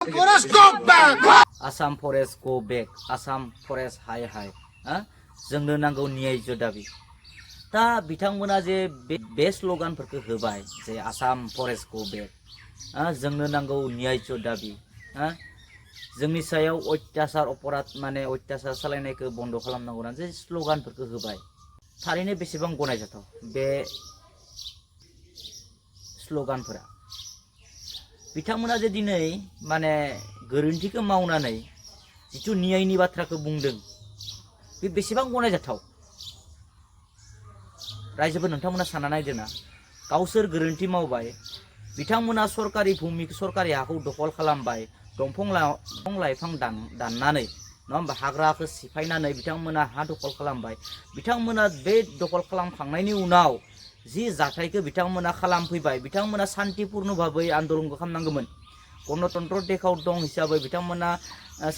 Forest go back. Assam Forest go back. Assam Forest हाय हाय जोंनो नांगौ न्याय्य दाबि दा बिथांमोना जे बे स्ल'गानफोरखौ होबाय जे आसाम फरेस्ट गो बेक जोंनो नांगौ न्याय्य दाबि जोंनि सायाव अत्याचार अपराध माने अत्याचार सालायनायखौ बन्द खालामनांगौ होननानै जे स्ल'गानफोरखौ होबाय थारैनो बेसेबां गनायजाथाव बे स्ल'गानफोरा बिथांमोना जे दिनै माने गोरोन्थिखौ मावनानै जिथु न्यायनि बाथ्राखौ बुंदों बे बेसेबां गनायजाथाव रायजोफोर नोंथांमोना सानना नायदोंना गावसोर गोरोन्थि मावबाय बिथांमोना सरकारि भूमि सरकारि हाखौ दखल खालामबाय दंफां लाइफां दाननानै नङा होमबा हाग्राखौ सिफायनानै बिथांमोना हा दखल खालामबाय बिथांमोना बे दखल खालामखांनायनि उनाव जि जाथायखौ बिथांमोना खालामफैबाय बिथांमोना शान्तिपूर्ण भाबै आन्दोलनखौ खालामनांगौमोन गणतन्त्र देखाव दं हिसाबै बिथांमोना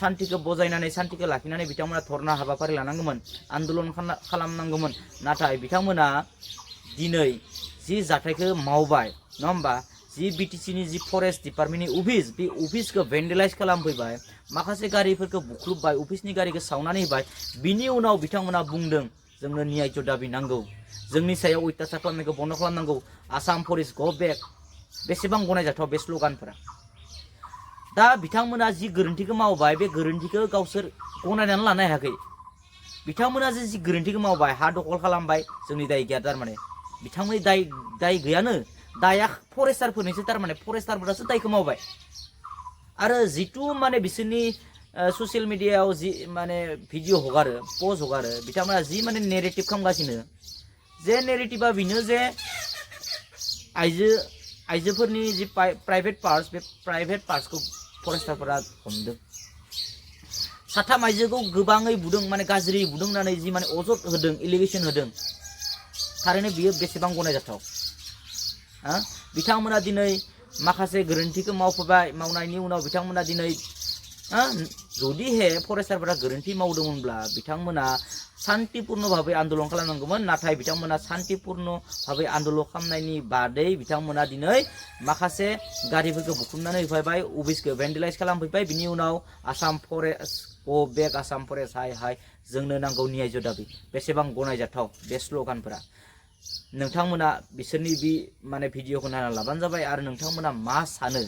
शान्तिखौ बजायनानै शान्तिखौ लाखिनानै बिथांमोना धरना हाबाफारि लानांगौमोन आन्दोलन खालामनांगौमोन नाथाय बिथांमोना दिनै जि जाथायखौ मावबाय नङा होमबा जि बिटिसिनि जि फरेस्ट डिपार्टमेन्टनि अफिस बे अफिसखौ भेन्डेलाइज खालामफैबाय माखासे गारिफोरखौ बुख्रुबबाय अफिसनि गारिखौ सावनानै होबाय बिनि उनाव बिथांमोना बुंदों जोंनो न्याय्य दाबि नांगौ जोंनि सायाव अत्याचार खालामनायखौ बन्द खालामनांगौ आसाम फरेस्ट गो बेक बेसेबां गनायजाथाव बे स्ल'गानफोरा दा बिथांमोना जि गोरोन्थिखौ मावबाय बे गोरोन्थिखौ गावसोर गनायनानै लानो हायाखै बिथांमोना जि गोरोन्थिखौ मावबाय हा दखल खालामबाय जोंनि दाय गैया थारमाने बिथांमोननि दाय गैयानो दाया फरेस्टारफोरनिसो थारमाने फरेस्टारफोरासो दायखौ मावबाय आरो जिथु माने बिसोरनि ससियेल मिडियायाव जि माने भिडिअ हगारो पस्ट हगारो बिथांमोना जि माने नेरेटिभ खालामगासिनो जे नेरेटिभा बेनो जे आइजोफोरनि जि प्राइभेट पार्ट्स बे प्राइभेट पार्ट्सखौ फरेस्टारफोरा हमदों साथाम आइजोखौ गोबाङै बुदों माने गाज्रि बुदों होननानै जि माने अजद होदों एलिगेसन होदों थारैनो बियो बेसेबां गनायजाथाव बिथांमोना दिनै माखासे गोरोन्थिखौ मावफैबाय मावनायनि उनाव बिथांमोना दिनै जुदिहे फरेस्टारफोरा गोरोन्थि मावदोंमोनब्ला बिथांमोना शान्तिपूर्ण भाबै आन्दोलन खालामनांगौमोन नाथाय बिथांमोना शान्तिपूर्ण भाबै आन्दोलन खालामनायनि बादै बिथांमोना दिनै माखासे गारिफोरखौ बुख्रुबनानै होफैबाय अफिसखौ भेन्डेलाइज खालामफैबाय बिनि उनाव आसाम फरेस्ट गो बेक आसाम फरेस्ट हाय हाय जोंनो नांगौ न्याय्य दाबि बेसेबां गनायजाथाव बे स्ल'गानफोरा नोंथांमोना बिसोरनि बे माने भिडिअखौ नायना लाबानो जाबाय आरो नोंथांमोना मा सानो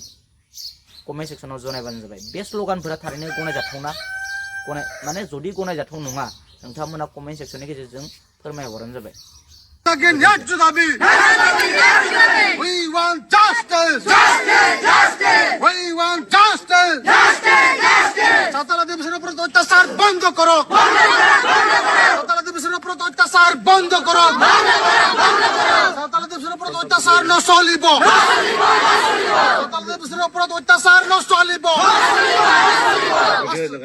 कमेन्ट सेक्सनाव जनायबानो जाबाय बे स्ल'गानफोरा थारैनो गनायजाथावना माने जुदि गनायजाथाव नङा नोंथांमोना कमेन्ट सेक्सननि गेजेरजों फोरमायहरबानो जाबाय We want justice. Justice, justice. We want justice. Justice, justice. Santhal আদিবাসীর উপর অত্যাচার বন্ধ করো। বন্ধ করো, বন্ধ করো। সাঁওতাল আদিবাসীর উপর অত্যাচার বন্ধ করো। বন্ধ করো, বন্ধ করো। সাঁওতাল আদিবাসীর উপর অত্যাচার নচলিব। নচলিব, নচলিব। সাঁওতাল আদিবাসীর উপর অত্যাচার নচলিব। নচলিব, নচলিব।